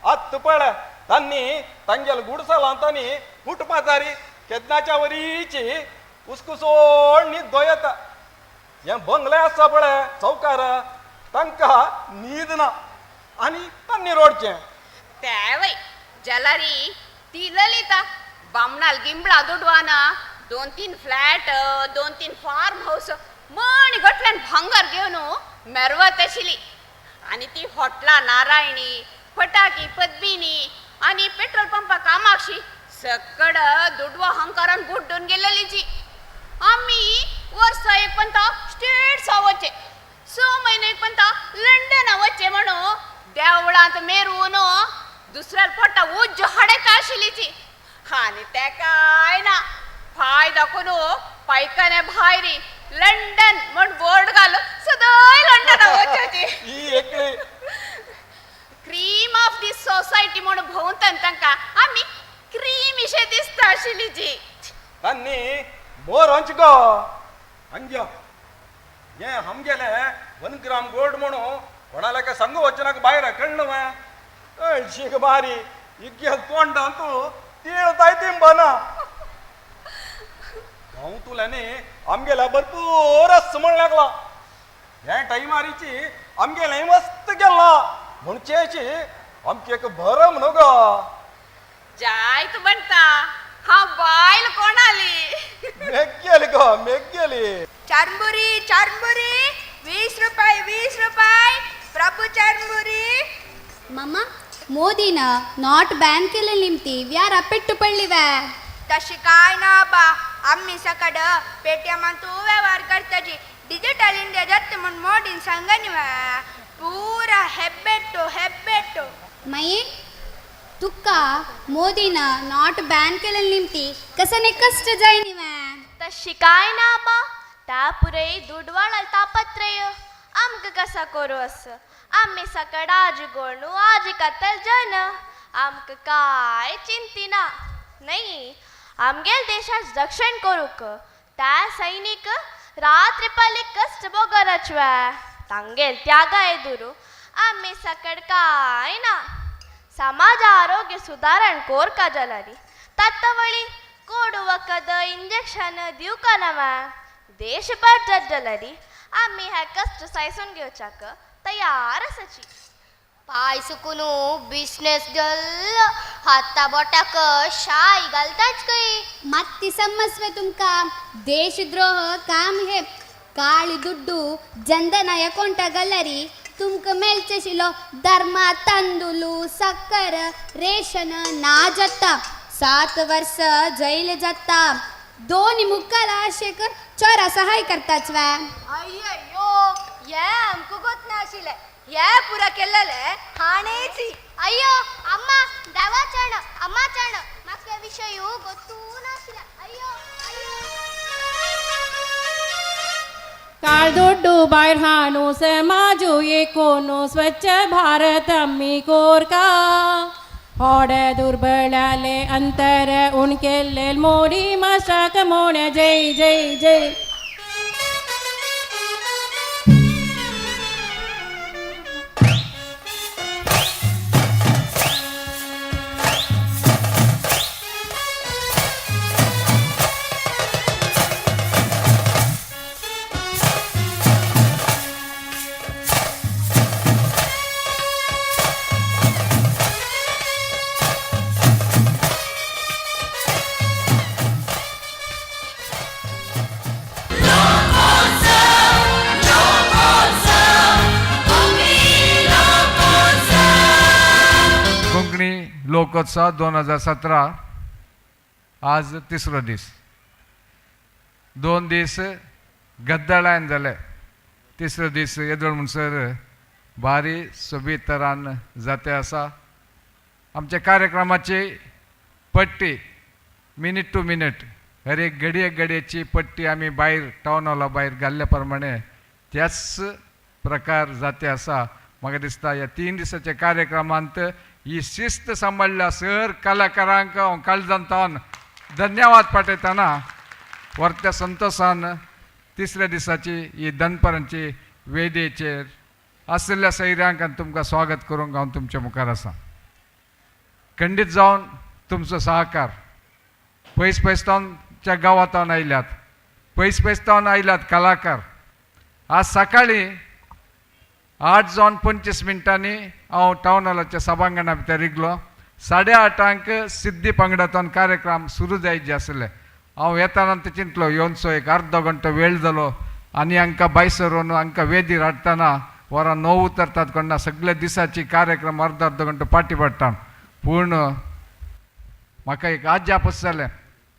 आत्त पळय तांणी तांगेल्या गुडसालां तांणी फुटपाथारी केदनाच्या वरीची उसकुसोड न्हीद दोयता. हे बंगले आसा पळय चौकार तांकां न्हीद ना आनी तांणी रोडचें. तेवय जाल्यारी ती ललिता बामणाल गिंबळा दुडवाना 2-3 फ्लॅट 2-3 फार्म हाऊस मण गटल्यान भांगर घेवन मेरवत आशिल्ली. आनी ती हॉटलां नारायणी फटाकी पद्मिनी आनी पेट्रोल पंपा कामाक्षी सकड दुडवा हंकारान बुड्डून गेलेलीची. आमी वर्सा एक पंता स्टेट्स वचचे 6 म्हयने एक पंता लंडना वचचे म्हणून देवळांत मेरून दुसऱ्या पोटा उज्ज हाडयता आशिल्लीची. आनी ते काय ना फाय दाखोवन पायखाने भायर लंडन म्हण बोर्ड घालून सदांय लंडना वचची. ही एकली क्रीम ऑफ the society म्हणून भोंवतन तांकां आमी क्रीम इशे दिसता आशिल्ली जी. तांणी मोरंच गो अंग्या हे आमगेले 1 ग्राम गोल्ड म्हणून कोणाला काय सांगू वचनाक भायर कळ्ळं वे अळशीक बारी इग्गेल तोंडान तूं तीळ जाय तिंबना गांव तुल्यानी आमगेल्या भरपूर अस म्हण लागला. हे टायमारीची आमगेलें मस्त गेला म्हणचेची आमची एक भरम न्हू गो. जायत म्हणटा हांव बायल कोणाली. मेगेली गो मेगेली. चारमुरी चारमुरी 20 रुपये 20 रुपये प्रभु चारमुरी. ಮಮ್ಮ ಮೋದಿನ not ban केले निमती व्यारा पेट्टू पडली वे. तशी काय ना बा, आम्ही सकड पेटीएमान तू व्यवहार करताची डिजिटल इंडिया जात म्हण मोदीन सांगनी वा पूरा हेब्बेट्टू हेब्बेट्टू. मई तुका मोदीन not ban केले निमती कसने कष्ट जायनी वे. तशी काय ना बा, त्या पुरय दुडवाळ तापत्रय आमकां कसा करूं अस. आमी सकड आज गोणू आज कतल जन आमकां काय चिंतिना न्हय. आमगेल देशाक रक्षण करूंक त्या सैनीक रात्री पाली कश्ट बोगरच वे तांगेल त्यागा एदुरू आमी सकड काय ना. समाज आरोग्य सुदारण कोरका जाल्यार तत्वळी कोडू वखद इंजेक्शन दिवका ना वे. देशभर जज जाल्यार आमी हे कश्ट सायसून घेवच्याक तयार आसाची. पाय सुकून बिझनेस जल्ल हाता बोटाक शाय घालताच खंय. मात्ती समजवे तुमकां देशद्रोह काम हे. काळी दुड्डू जनधन अकाउंटा घाल्यारी तुमकां मेळचे शिलो धर्मा तांदूळ साकर रेशन ना जाता. 7 वर्स जैल जाता. दोन मुखार आशेक चोरा सहाय करताच वे. अय्यो हे आमकां गोत नाशिल्लें, हे पुरा केल्लें हाणेची. अय्यो अम्मा देवाचरण अम्माचरण म्हाका विशय गोत्तू नाशिल्लें. अय्यो अय्यो. काळदोड्डू बायर हाणू समाजू एकोनू स्वच्छ भारत आम्ही कोरका. होडे दुर्बळाले अंतर उणकेल्ले मोडी माशाक मोण्या जय जय जय. कोंकणी लोकोत्सव 2017 आज तिसरो दीस. 2 दीस गद्दळायन जाले. तिसरो दीस येदोळ म्हणसर भारी सोबीत तरान जाते आसा. आमच्या कार्यक्रमाची पट्टी मिनीट टू मिनीट हर एक घडये घडयेची पट्टी आमी भायर टावन हॉला भायर घाल्ल्या प्रमाणे त्याच प्रकार जाते आसा. म्हाका दिसता ह्या 3 दिसाच्या कार्यक्रमांत ही शिस्त सांबाळ्ळ्या सर कलाकारांक हांव काळजान तावन धन्यवाद पाठयतना वर्त्या संतोशान तिसऱ्या दिसाची ही दनपारांची वेदीचेर आशिल्ल्या सैऱ्यांक आनी तुमकां स्वागत करूंक हांव तुमच्या मुखार आसा. खंडीत जावन तुमचो सहकार पयस पयस तावनच्या गांवांत आयल्यात, पयस पयस तावन आयल्यात कलाकार. आज सकाळीं 8:25 हांव टावन हॉलाच्या सभांगणा भितर रिगलो. 8:30 सिद्धी पंगडांतल्यान कार्यक्रम सुरू जायचे आसले. हांव येताना ते चिंतलो येवनचो एक अर्दो घंटो वेळ जालो आनी हांकां भायर सरून हांकां वेदीर हाडटना वरां 9 उतरतात कोणा सगळे दिसाची कार्यक्रम अर्दो अर्दो घंटो फाटी पडटा. पूण म्हाका एक आजापच जालें,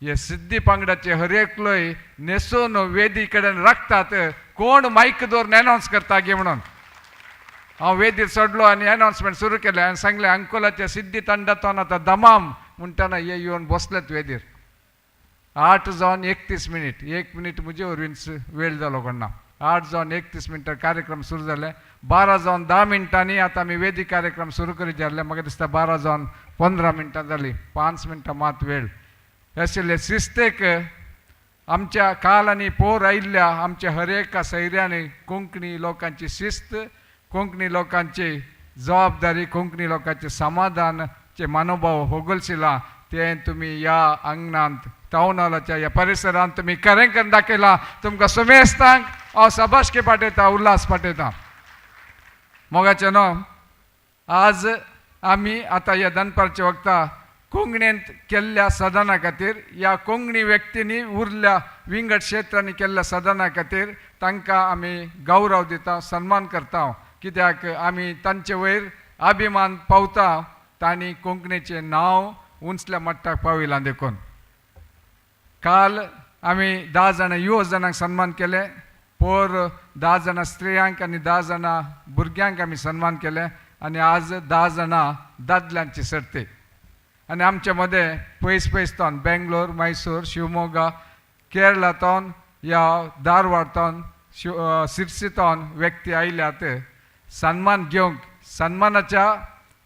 हे सिद्धी पंगडाचे हर एकलोय न्हेसून वेदी कडेन राखतात, कोण मायक दवरून एनावन्स करता गे म्हणून. हांव वेदीर चडलो आनी एनावन्समेंट सुरू केलें आनी सांगलें अंकोलाच्या सिद्धी तंडातोन आतां दमाम म्हणटना हे येवन बसलेत वेदीर. 8:31, 1 मिनीट म्हजे वरवींच वेळ जालो कोणा. 8 जावन 31 मिनटां कार्यक्रम सुरू जाले. 12 जावन 10 मिनटांनी आतां आमी वेदीक कार्यक्रम सुरू करीत जाल्ले. म्हाका दिसता 12 जावन 15 मिनटां जालीं, 5 मिनटां मात वेळ आशिल्ले. शिस्तेक आमच्या काल आनी पोर आयिल्ल्या आमच्या हर एका सैऱ्यांनी कोंकणी लोकांची शिस्त, कोंकणी लोकांची जबाबदारी, कोंकणी लोकांचे समाधानचे मनोभाव होगलशिला तें तुमी ह्या आंगणांत टावन हॉलाच्या ह्या परिसरांत तुमी खरें करून दाखयलां. तुमकां सुमेस्तांक हांव शाबासकी पाठयता, उल्हास पाठयता. मोगाचें न्हू, आज आमी आतां ह्या दनपारच्या वखता कोंकणींत केल्ल्या साधना खातीर, ह्या कोंकणी व्यक्तींनी उरल्या विंगड क्षेत्रांनी केल्ल्या साधना खातीर तांकां आमी गौरव दिता, सन्मान करता. कित्याक आमी तांचे वयर अभिमान पावता, तांणी कोंकणीचें नांव उंचल्या मट्टाक पावयलां. देखून काल आमी 10 जाणां युवा जाणांक सन्मान केले, पोर 10 जाणां स्त्रियांक आनी 10 जाणां भुरग्यांक आमी सन्मान केले आनी आज 10 जाणां दादल्यांची सर्ती. आनी आमचे मदें पयस पयस तावन बेंगलोर, मैसूर, शिवमोगा, केरळा तावन या धारवाड तावन सिरसी तावन व्यक्ती आयल्यात सन्मान घेवंक. सन्मानाच्या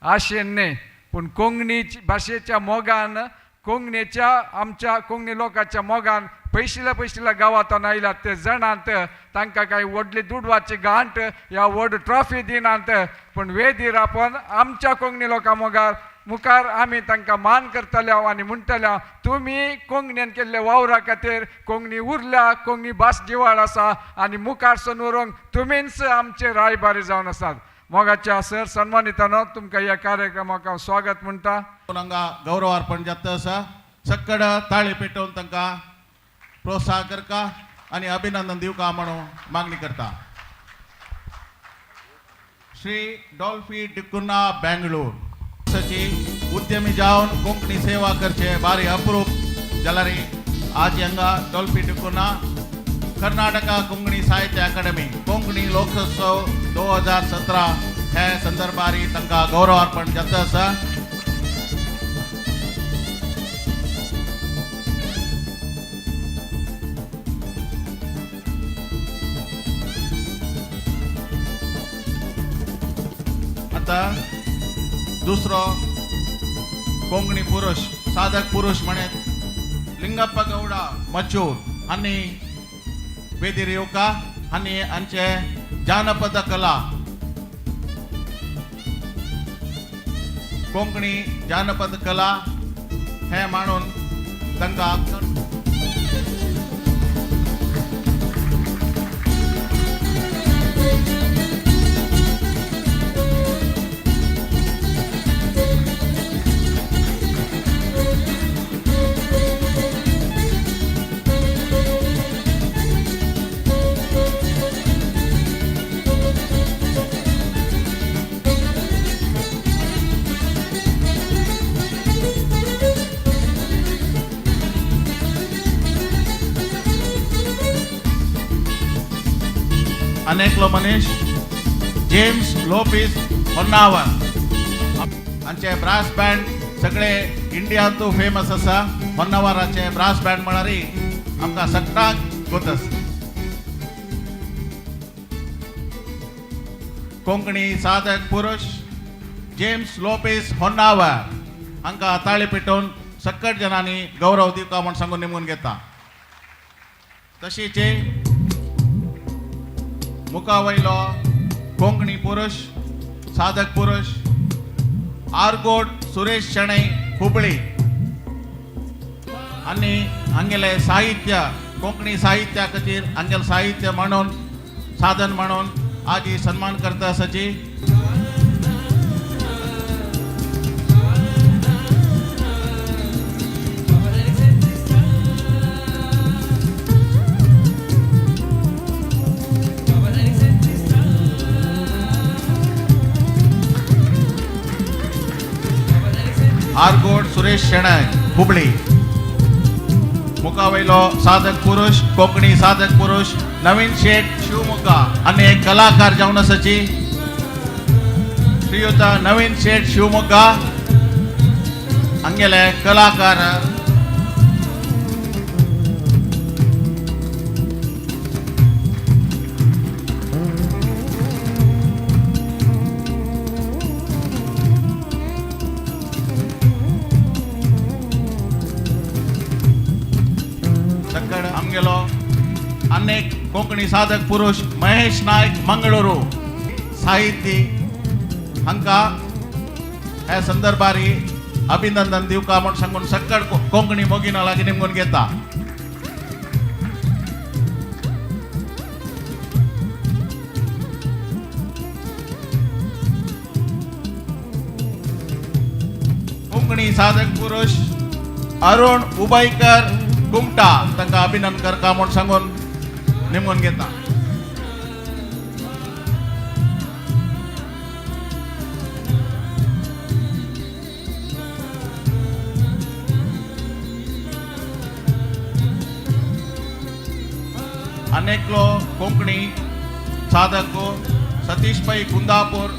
आशेन न्ही, पूण कोंकणी भाशेच्या मोगान, कोंकणीच्या आमच्या कोंकणी लोकांच्या मोगान पयशिल्या पयशिल्या गांवांतल्यान आयल्यात ते जाणात तांकां कांय व्हडली दुडवाची गांठ या व्हड ट्रॉफी दिनात, पूण वेदीर आपण आमच्या कोंकणी लोकां मुखार आमी तांकां मान करतले आनी म्हणटले तुमी कोंकणीन केल्ले वावरा खातीर कोंकणी उरल्या, कोंकणी भास जिवाळ आसा आनी मुखार सून व्हरूंक तुमीच आमचे रायबारी जावन आसात. मोगाच्या सर सन्मानितानो, तुमकां ह्या कार्यक्रमाक हांव स्वागत म्हणटा. हांगा गौरव अर्पण जाता आसा. सक्कड ताळी पेटोवन तांकां प्रोत्साहन करका आनी अभिनंदन दिवका म्हणून मागणी करता. श्री डॉल्फी डिकुन्हा बेंगळूर सची उद्यमी जावन कोंकणी सेवा करचे बारी अप्रूप जाल्यार आज हांगा डॉल्फी डिकुन्हा कर्नाटका कोंकणी साहित्य अकादमी कोंकणी लोकोत्सव 2017 हे संदर्भारी तांकां गौरव अर्पण जाता आसा. आतां दुसरो कोंकणी पुरुष, साधक पुरुष म्हणत लिंगप्पा गौडा मचूर हांणी वेदीर येवका आनी हांचे जानपद कला कोंकणी जानपद कला हे मांडून तांकां अनेकलो मनीष जेम्स लोपीस होन्नावर हांचे ब्रास बँड सगळे इंडियांतू फेमस आसा. होन्नावराचे ब्रास बँड म्हळ्यार आमकां सगळ्यांक गोत आसा. कोंकणी साधक पुरुष जेम्स लोपीस होन्नावर हांकां ताळी पेटोवन सक्कट जणांनी गौरव दिवका म्हूण सांगून निमून घेता. तशीच मुखावयलो कोंकणी पुरुष साधक पुरुष आरगोड सुरेश शणै हुबळी आनी हांगेले साहित्य कोंकणी साहित्या खातीर हांगेले साहित्य म्हणून साधन म्हणून आजी सन्मान करता आसाची. आरगोड सुरेश शेणै हुबळी. मुखावयलो साधक पुरुष कोंकणी साधक पुरुष नवीन शेठ शिवमोगा आनी एक कलाकार जावन आसाची श्रीयुत नवीन शेठ शिवमोगा हांगेले कलाकार. सक्कड आमगेलो अनेक कोंकणी साधक पुरुष महेश नायक मंगळुरू साहित्य हांकां ह्या संदर्भारी अभिनंदन दिवका म्हूण सांगून सक्कड कोंकणी मोगिना लागीं निमगून घेता. कोंकणी साधक पुरुष अरुण उबायकर कुमटा तांकां अभिनंदन करता म्हूण सांगून निमगून घेता. अनेकलो कोंकणी साधक सतीश पै कुंदापूर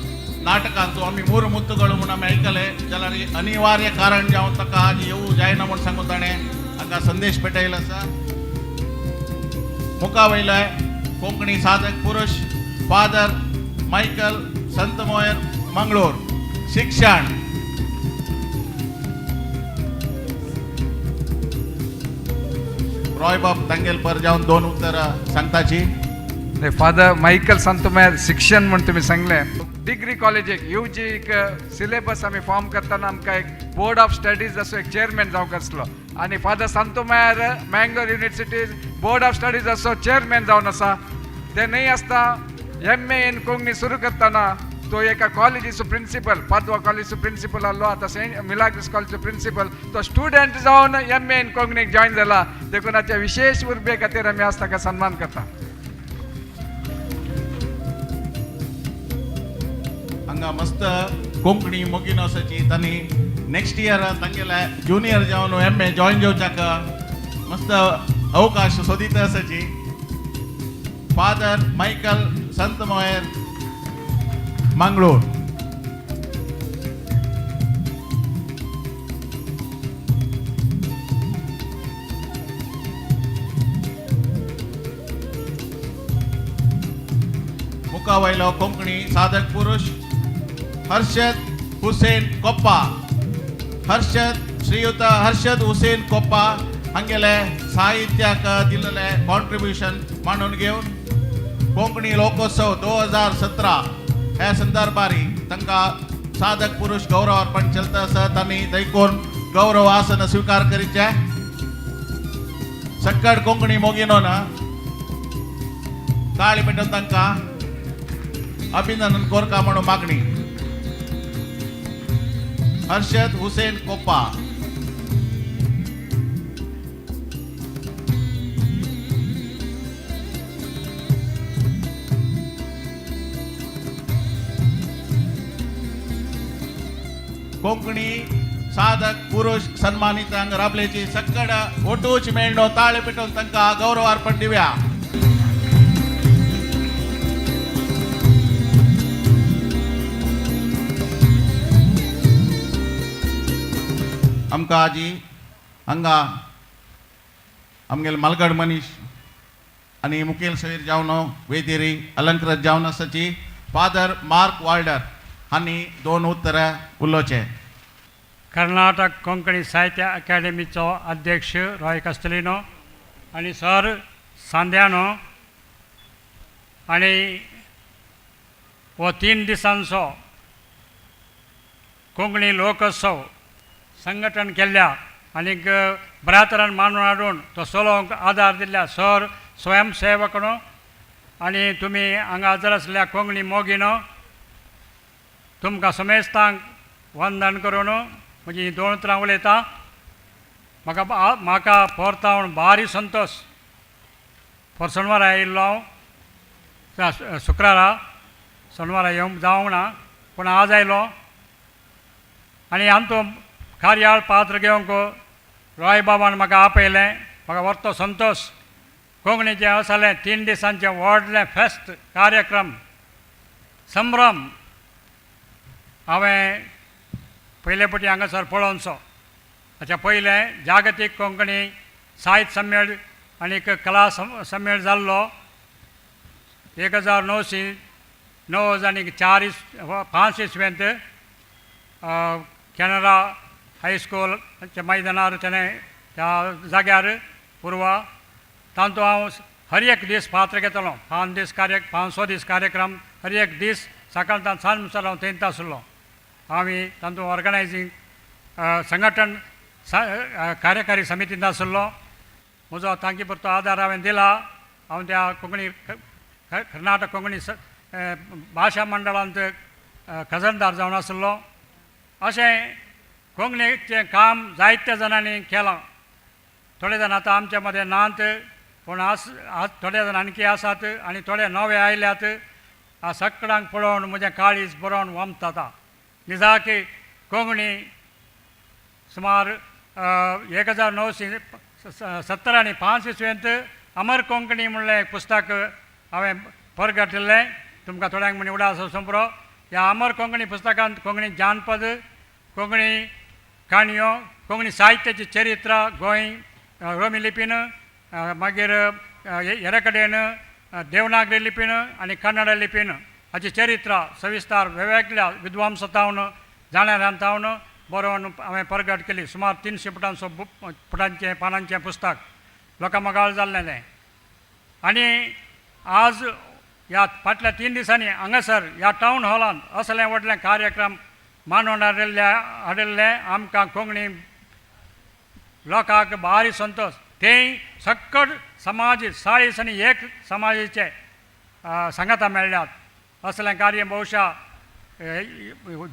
नाटकांचो आमी मूर मुत्तुಗಳು म्हूण आमी आयकले जाल्यार अनिवार्य कारण जावन ताका आज येवूं जायना म्हूण सांगून ताणें हांगा संदेश पेटयलो आसा. मुखा वयले कोंकणी साधक पुरुष फादर मायकल संतमोयर मंगळूर शिक्षण. रॉय बाब तांगेल पर जावन दोन उतरां सांगताची. फादर मायकल संतमोयर शिक्षण म्हूण तुमी सांगलें. डिग्री कॉलेजीक you जीक सिलेबस आमी फॉर्म करतना आमकां एक बोर्ड ऑफ स्टडीज असो एक चेअरमॅन जावंक आसलो आनी father Santomeyer Mangalore university board of studies असो चेअरमॅन जावन आसा. ते न्हय आसता एम ए इन कोंकणी सुरू करतना तो एका कॉलेजीचो प्रिंसिपल, पादवा कॉलेजीचो प्रिंसिपल आहलो, आतां सेंट मिलाग्रीस कॉलेजीचो प्रिंसिपल, तो स्टुडंट जावन एम ए इन कोंकणीक जॉयन जाला. देखून आतां विशेश उर्बे खातीर आमी आज ताका सन्मान करता. हांगा मस्त कोंकणी मोगीन आसाची तांणी नेक्स्ट इयर तांगेले ज्युनियर जावन एम ए जॉयन जावच्याक मस्त अवकाश सोदीत आसाची. फादर मायकल संतमोयर मंगळूर. मुखा वयलो कोंकणी साधक पुरुष हर्षद हुसेन कोप्पा. हर्षद श्रीयुत हर्षद हुसेन कोप्पा हांगेले साहित्याक दिल्ले कॉन्ट्रिब्युशन मांडून घेवन कोंकणी लोकोत्सव 2017 ह्या संदर्भारी तांकां साधक पुरुष गौरव अर्पण चलता आसा. तांणी दैकोन गौरव आसन स्वीकार करीचे. सक्कड कोंकणी मोगिनो ना ताळी पेटोवन तांकां अभिनंदन कोरका म्हणून मागणी. हर्षद हुसेन कोप्पा. कोंकणी साधक पुरुष सन्मानित हांगा राबलेची सक्कड ओटूच मेळणो ताळे पेटोवन तांकां गौरव अर्पण दिवया. आमकां आजी हांगा आमगेले मालगड मनीश आनी मुखेल सोयर जावन वेदेरी अलंकृत जावन आसाची फादर मार्क वाल्डर हांणी दोन उतरां उलोवचें. कर्नाटक कोंकणी साहित्य अकादेमीचो अध्यक्ष रॉय कास्टेलिनो आनी सर सांद्यानो आनी हो 3 दिसांचो कोंकणी लोकोत्सव संघटन केल्ल्या आनीक बऱ्या तरान मांडून हाडून तो चलोवंक आदार दिल्ल्या सर स्वयंसेवक न्हू आनी तुमी हांगा हजर आसल्या कोंकणी मोगिनो तुमकां समेस्तांक वंदन करून म्हजी ही दोन उतरां उलयता. म्हाका म्हाका परतावन भारी संतोश. शेनवारा आयिल्लो हांव, शुक्रारा, शेनवारा येवंक जावंक ना पूण आज आयलो आनी आमचो कार्याळ पात्र घेवंक रॉय बाबान म्हाका आपयलें. म्हाका व्हरतो संतोश. कोंकणीचें आसलें 3 दिसांचें व्हडलें फेस्त कार्यक्रम संभ्रम हांवें पयले पटी हांगासर पळोवचो. हाच्या पयलें जागतीक कोंकणी साहित्य सम्मेळ आनी कला सम्मेळ जाल्लो 1990 आनी 4 5 इसवेंत कॅनरा हायस्कूलच्या मैदानार तेणें त्या जाग्यार पुर्वा तांतू हांव हर एक दीस पात्र घेतलो. 5 दीस कार्य 5-6 दीस कार्यक्रम हर एक दीस सकाळच्यान सांज म्हणसर हांव थंयच आसलो. आमी तांतू ऑर्गनायजींग संघटन कार्यकारी समितींत आसलो. म्हजो तांकी पुरतो आदार हांवें दिला. हांव त्या कोंकणी कर्नाटक कोंकणी भाशा मंडळांत खजनदार जावन आसलो. अशें कोंकणीचें काम जायत्या जाणांनी केलां. थोडे जाण आतां आमच्या मदें नात, पूण आज थोडे जाण आणखी आसात आनी थोडे नवे आयल्यात. सगळ्यांक पळोवन म्हजें काळीज बरोवन वमता. निजाकी कोंकणी सुमार 1970 आनी 5 इसवेंत अमर कोंकणी म्हणलें एक पुस्तक हांवें परगटिल्लें. तुमकां थोड्यांक म्हण उडास सोंपरो. ह्या अमर कोंकणी पुस्तकांत कोंकणी जानपद, कोंकणी काणयो, कोंकणी साहित्याची चरित्र गोंय रोमी लिपीन, मागीर हेर कडेन देवनागरी लिपीन आनी कन्नड लिपीन हाची चरित्र सविस्तार वेगवेगळ्या विद्वांसतावन जाणाऱ्यांतावन बरोवन हांवें परगट केली. सुमार 300 पुटांचो पुटांचें पानांचें पुस्तक लोकां मोगाळ जाल्लें तें. आनी आज ह्या फाटल्या 3 दिसांनी हांगासर ह्या टावन हॉलांत असलें व्हडलें कार्यक्रम मानून हाडिल्लें आमकां कोंकणी लोकांक भारी संतोश. तें सक्कड समाज 40 आनी 1 समाजाचे सांगाता मेळ्ळ्यात. असलें कार्य बहुशा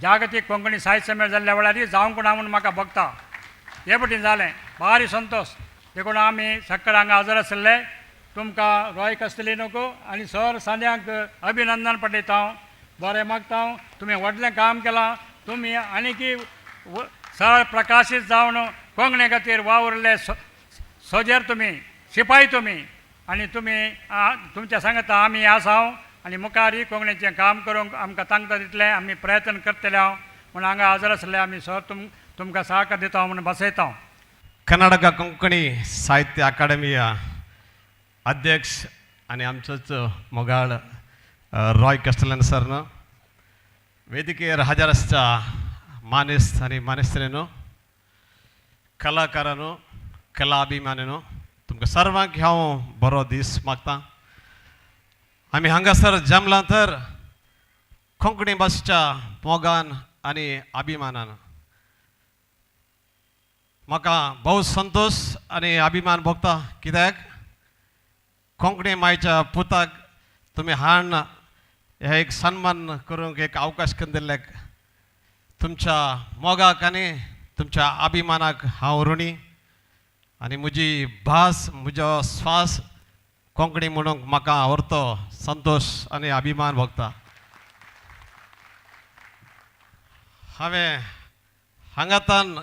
जागतीक कोंकणी साहित्य संमेलन जाल्ल्या वेळार जावंक ना म्हूण म्हाका भोगता. हे पटीन जालें भारी संतोश. देखून आमी सक्कड हांगा हजर आशिल्ले. तुमकां रॉय कस्तलिनोक आनी सर सांद्यांक अभिनंदन पठयता हांव. बरें मागता हांव. तुमी व्हडलें काम केलां. तुमी आनीकी सरळ प्रकाशीत जावन कोंकणे खातीर वावुरले सोजेर तुमी शिपाय तुमी आनी तुमी तुमच्या सांगता आमी आसा आनी मुखारय कोंकणीचें काम करूंक आमकां तांकता तितलें आमी प्रयत्न करतले हांव म्हूण हांगा हजर आसले आमी सर तुमकां सहकार दिता म्हूण बसयता. कर्नाटक कोंकणी साहित्य अकादमीय अध्यक्ष आनी आमचोच मोगाळ रॉय कस्टलन सरन, वेदिकेर हजर आसच्या मानेस्त आनी मानेस्त्रेनो, कलाकारानो, कला अभिमान्यानो, तुमकां सर्वांक हांव बरो दीस मागता. आमी हांगासर जमलां तर कोंकणी भाशेच्या मोगान आनी अभिमानान. म्हाका भोव संतोश आनी अभिमान भोगता कित्याक कोंकणी मायच्या पुताक तुमी हाण हे एक सन्मान करूंक एक अवकाश करून दिल्ल्याक तुमच्या मोगाक आनी तुमच्या अभिमानाक हांव ऋणी. आनी म्हजी भास, म्हजो स्वास कोंकणी म्हणूंक म्हाका आवडतो संतोश आनी अभिमान भोगता. हांवें हांगातान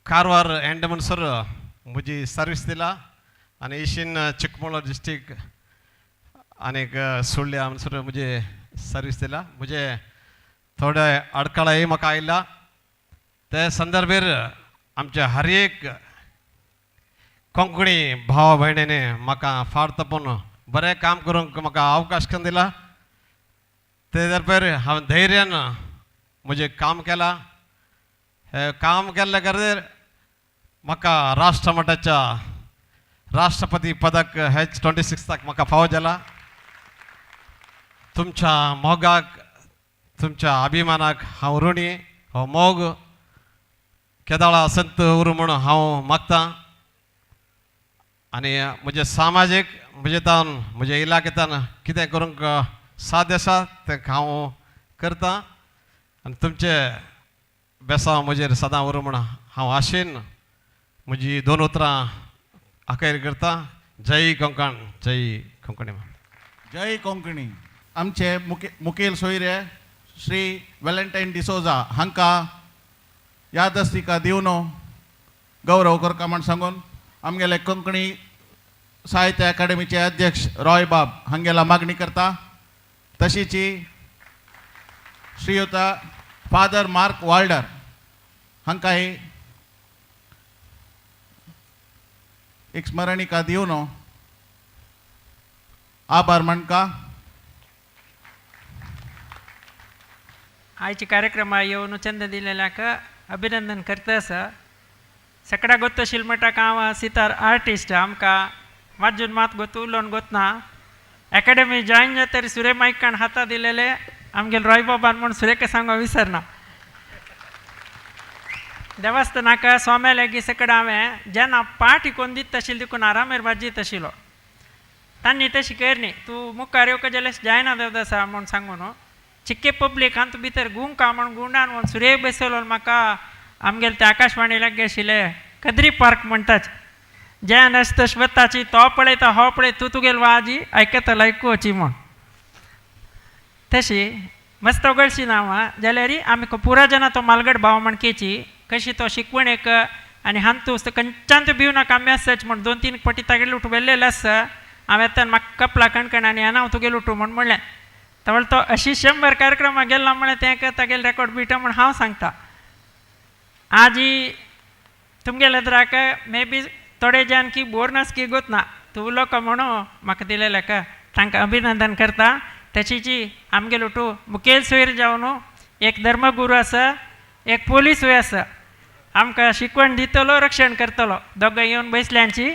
कारवार एंड म्हणसर म्हजी सर्वीस दिला आनी इशीन चिकमंगळूर डिस्ट्रिक्ट आनीक सुर्ल्या म्हणसर म्हजी सर्वीस दिला. म्हजे थोडे अडकळाय म्हाका आयला. ते संदर्भेर आमच्या हर एक कोंकणी भाव भयणीने म्हाका फार तपून बरें काम करूंक म्हाका अवकाश करून दिला. ते दरपेर हांव धैर्यान म्हजें काम केलां. हें काम केल्ल्या खातीर म्हाका राष्ट्रमठाच्या राष्ट्रपती पदक हेच 26 म्हाका फावो जाला. तुमच्या मोगाक, तुमच्या अभिमानाक हांव ऋणी. हो मोग केदाळा संत उरूं म्हूण हांव मागतां. आनी म्हजें सामाजीक म्हजे तावन म्हज्या इलाकेतान कितें करूंक साध्य आसा तें हांव करतां. आनी तुमचे बेसांव म्हजेर सदां उरूं म्हूण हांव आशेन म्हजी 2 उतरां अखेर करता. जय कोंकण, जय कोंकणी, जय कोंकणी. आमचे मुखेल सोयरे श्री वेलेंटायन डिसोजा हांकां यादस्तिका दिवन गौरव करता म्हण सांगून आमगेले कोंकणी साहित्य अकादमीचे अध्यक्ष रॉय बाब हांगेला मागणी करता. तशीच श्रीयुत फादर मार्क वाल्डर हांकांय एक स्मरणिका दिवन आभार मानका. आयच्या कार्यक्रमा येवन चंद दिलेल्याक अभिनंदन करता आसा. सगळ्या गोत्तो शिलमटाक हांव सितार आर्टिस्ट, आमकां वाजून मात गोत उलोवन गोतना. एकाडेमी जॉयन जातरी सुरे मायकान हाता दिलेले आमगेले रॉय बाबान म्हूण सुरेका सांगो विसरना. देवस्थानाक स्वाम्या लागीं सकड हांवें जेन्ना पाट कोन्न दिता आशिल्लो देखून आरामेर भाजीत आशिल्लो. तांणी तशी करनी तूं मुखार येवका जाल्यार जायना देवदासा म्हूण सांगू न्हू. चिक्के पब्लीक हांतू भितर गुंका म्हूण गुंडान म्हूण सुरे बसयलो म्हाका आमगेले ते आकाशवाणी लागीं आशिल्ले कद्री पार्क म्हणटाच जेन अशें तशें वताची तो पळयता हो पळय तूं तुगेली वाजी आयकतलो आयकुची म्हूण. तशी मस्त वगळशी ना हांव जाल्यार आमी पुरा जाणां तो मालगड भाव म्हणकेची कशी तो शिकवण एक आनी हांतू खंयच्यान भिव नाका आमी आसाच म्हूण 2-3 पटी तागेले उठू वेल्लेले आसा. हांवें येता म्हाका कपला कणकण आनी हांव तुगेले उठू म्हूण म्हणलें. तवळ तो अशी 100 कार्यक्रमाक गेला म्हणलें तें तागेले रेकॉर्ड बिटा म्हूण हांव सांगता. आजी तुमगेले एदराक मे बी थोडे जाण की बोर नासकी गोत ना तूं लोक म्हणून म्हाका दिलेले का तांकां अभिनंदन करता. तशीची आमगेलो टू मुखेल सोयर जावन एक धर्मगुरू आसा, एक पोलिसूय आसा, आमकां शिकवण दितलो, रक्षण करतलो. दोगांय येवन बसल्यांची.